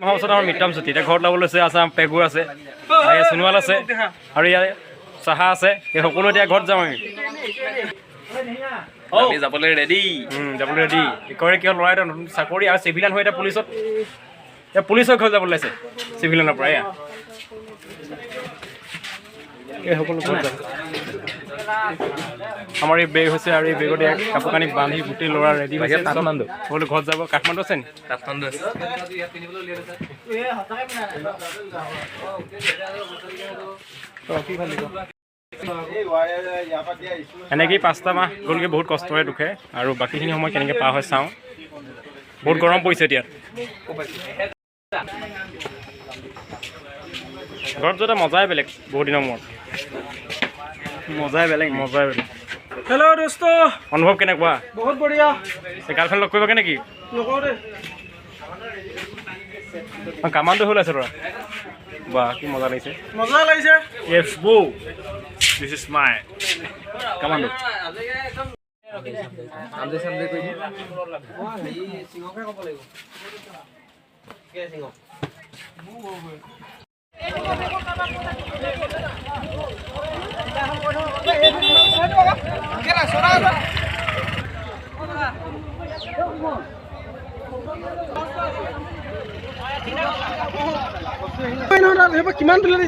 মাহৰ পাছত আমাৰ মিড টাৰ্ম ছুটি। এতিয়া ঘৰত ওলাব লৈছে। আছে আমাৰ পেগু আছে, আৰু ইয়াত সোণোৱাল আছে আৰু ইয়াত চাহা আছে। এই সকলো এতিয়া ঘৰত যাম আমি। আমি যাবলৈ ৰেডি। যাবলৈ ৰেডি। কৰে কি হ'ল, ল'ৰা এটা নতুন চাকৰি আৰু চিভিলিয়ান হৈ এতিয়া পুলিচত, এতিয়া পুলিচৰ ঘৰত যাব ওলাইছে চিভিলিয়ানৰ পৰা। এয়া এই সকলো ঘৰত যাব। আমাৰ এই বেগ হৈছে আৰু এই বেগত ইয়াক কাপোৰ কানি বান্ধি গোটেই ল'ৰা ৰেডি হৈছে। কাঠমাণ্ডু। সকলো ঘৰত যাব। কাঠমাণ্ডু আছে নি? কাঠমাণ্ডু আছে। এনেকেই 5টা মাহ গ'লগৈ বহুত কষ্টৰে দুখে। আৰু বাকীখিনি সময় কেনেকৈ পাৰ হয় চাওঁ। বহুত গৰম পৰিছে এতিয়া। ঘৰত যোৱাতে মজাই বেলেগ, বহুত দিনৰ মূৰত। মজাই বেলেগ। মজাই বেলেগ। হেল্ল' দোস্ত। অনুভৱ কেনেকুৱা? বহুত বঢ়িয়া। গাৰ্লফ্ৰেণ্ড লগ কৰিবাগে নেকি? নকওঁ দেই। কামাণ্ডো হৈ ওলাইছে ল'ৰা। বাহ, কি মজা লাগিছে। মজা লাগিছে। Yes বৌ, this is my commando. কিমান তুলি